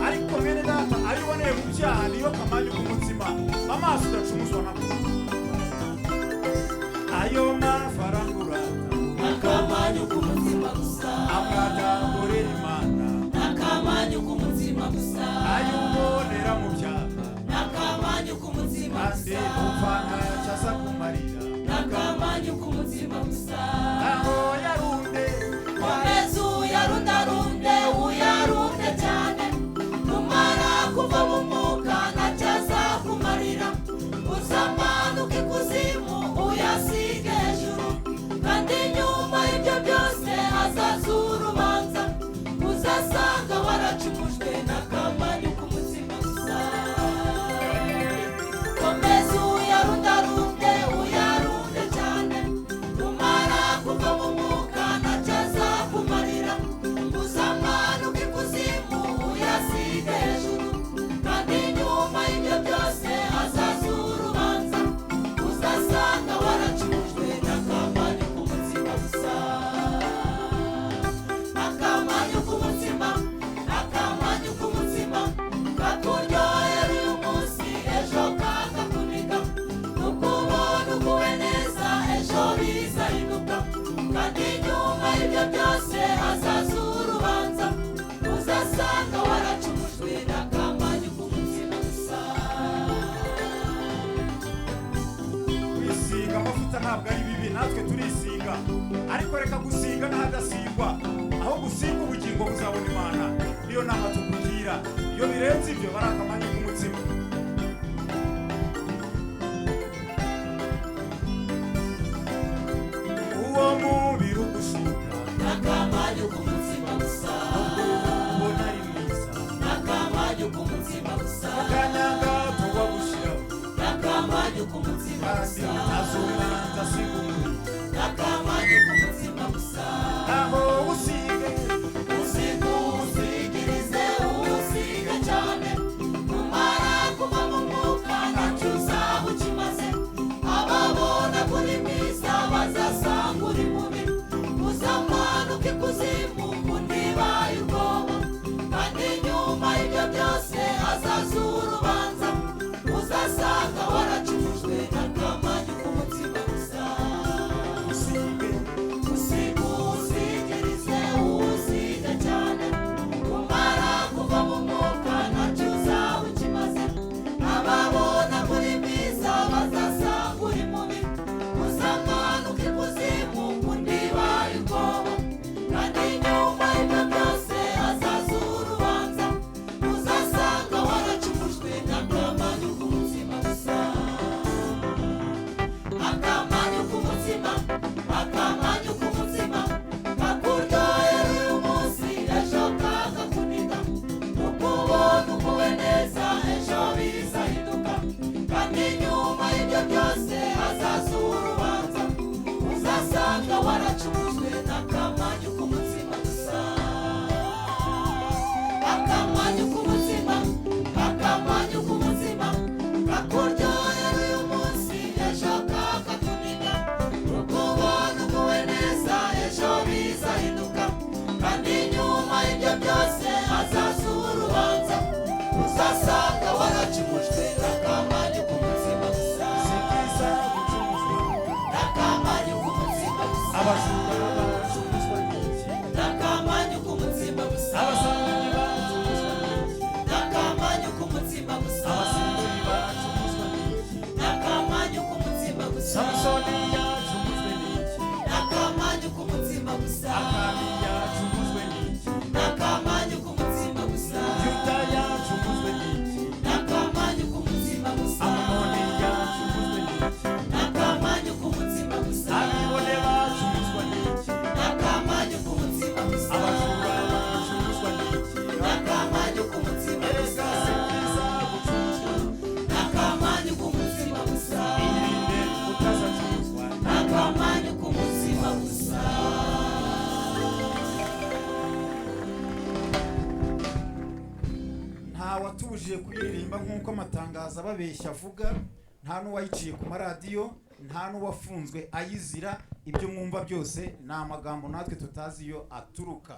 Ariko mwene data, ayo uboneye mu byaha niyo kamanyu k'umutsima. Amaso, udacumuzwa nako. Ayo mafaranga urata, Akamanyu k'umutsima gusa. Amwe adakorera Imana, Akamanyu k'umutsima gusa. Ayo ubonera mu byaha, Akamanyu k'umutsima kandi gusa. Upfa ntacyo aza kumarira. Akamanyu k'umutsima gusa. Aho yarunde. Komeza uyarundarunde, uyarunde cyane. Numara kuva mu mwuka, ntacyo azakumarira. Uzamanuka ikuzimu uyasige hejuru, kandi nyuma y'ibyo byose hazaza urubanza. Uzasanga waracumujwe n'akamanyu k'umutsima gusa. Komeza uyarundarunde, uyarunde cyane. Numara kuva mu mwuka, ntacyo azakumarira. Uzamanuka ikuzimu uyasige hejuru, kandi nyuma y'ibyo byose hazaza urubanza. Uzasanga waracumujwe n'akamanyu k'umutsima gusa. Akamanyu k'umutsima, akamanyu k'umutsima kakuryohera uyu munsi, ejo kakakuniga. Nukubona uguwe neza, ejo bizahinduka, kandi nyuma y'ibyo byose hazaza urubanza. Uzasanga waracumujwe n'akamanyu k'umutsima gusa. Kwisiga amavuta ntabwo ari bibi, natwe turisiga, ariko reka gusiga n'ahadasigwa, aho gusiga ubugingo buzabona Imana. Niyo nama tukugira. Iyo birenze ibyo, bari akamanyu k'umutsima. Uwo mubiri ugushuka, Akamanyu k'umutsima gusa. Ubona ari mwiza, Akamanyu k'umutsima gusa. Akanya gato wagushyiraho, Akamanyu k'umutsima kandi gusa. Utazumanza asiga umubiri. Akamanyu k'umutsima gusa. Aho usige. Usiga, usigirize, usige cyane. Numara kuva mu mwuka, ntacyo uzaba ukimaze. Ababona kuri mwiza bazasanga uri mubi. Uzamanuka ikuzimu ku ndiba y'urwobo, kandi nyuma y'ibyo byose hazaza urubanza. Uzasanga waracumujwe n'akamanyu k'umutsima gusa. Usige. Usiga, usigirize, usige cyane. Numara kuva mu mwuka, ntacyo uzaba ukimaze. Ababona kuri mwiza bazasanga uri mubi. Uzamanuka ikuzimu ku ndiba y'urwobo, kandi nyuma y'ibyo byose hazaza urubanza. Uzasanga waracumujwe n'akamanyu k'umutsima gusa. Akamanyu k'umutsima, akamanyu k'umutsima kakuryohera uyu munsi, ejo kakakuniga. Ukubona uguwe neza, ejo bizahinduka, kandi nyuma y'ibyo byose hazaza urubanza. Uzasanga waracumujwe n'akamanyu k'umutsima gusa. Akamanyu k'umutsima, akamanyu k'umutsima kakuryohera uyu munsi, ejo kakakuniga. Ukubona uguwe neza, ejo bizahinduka, kandi nyuma y'ibyo byose hazaza urubanza. Uzasanga waracumujwe n'akamanyu k'umutsima gusa. Si byiza gucumuzwa. N'akamanyu k'umutsima gusa. Abajura bacumuzwa n'iki? N'akamanyu k'umutsima gusa. Abasambanyi bacumuzwa n'iki? N'akamanyu k'umutsima gusa. Abasinzi bacumuzwa n'iki? N'akamanyu k'umutsima gusa. Samusoni yacumujwe n'iki? N'akamanyu k'umutsima gusa. Akabi yacumujwe n'iki? N'akamanyu k'umutsima gusa. Yuda yacumujwe n'iki? N'akamanyu k'umutsima gusa. Amunoni yacumujwe n'iki? N'akamanyu k'umutsima gusa. Abibone bacumuzwa n'iki? N'akamanyu k'umutsima gusa. Abajura bacumuzwa n'iki? N'akamanyu k'umutsima Erega gusa. Si byiza gucumuzwa. N'akamanyu k'umutsima gusa. Irinde utazacumuzwa. N'akamanyu k'umutsima gusa. Nta watubujije kuyiririmba nk'uko amatangazo ababeshya avuga, nta n'uwayiciye ku maradiyo, nta n'uwafunzwe ayizira. Ibyo mwumva byose ni amagambo natwe tutazi iyo aturuka.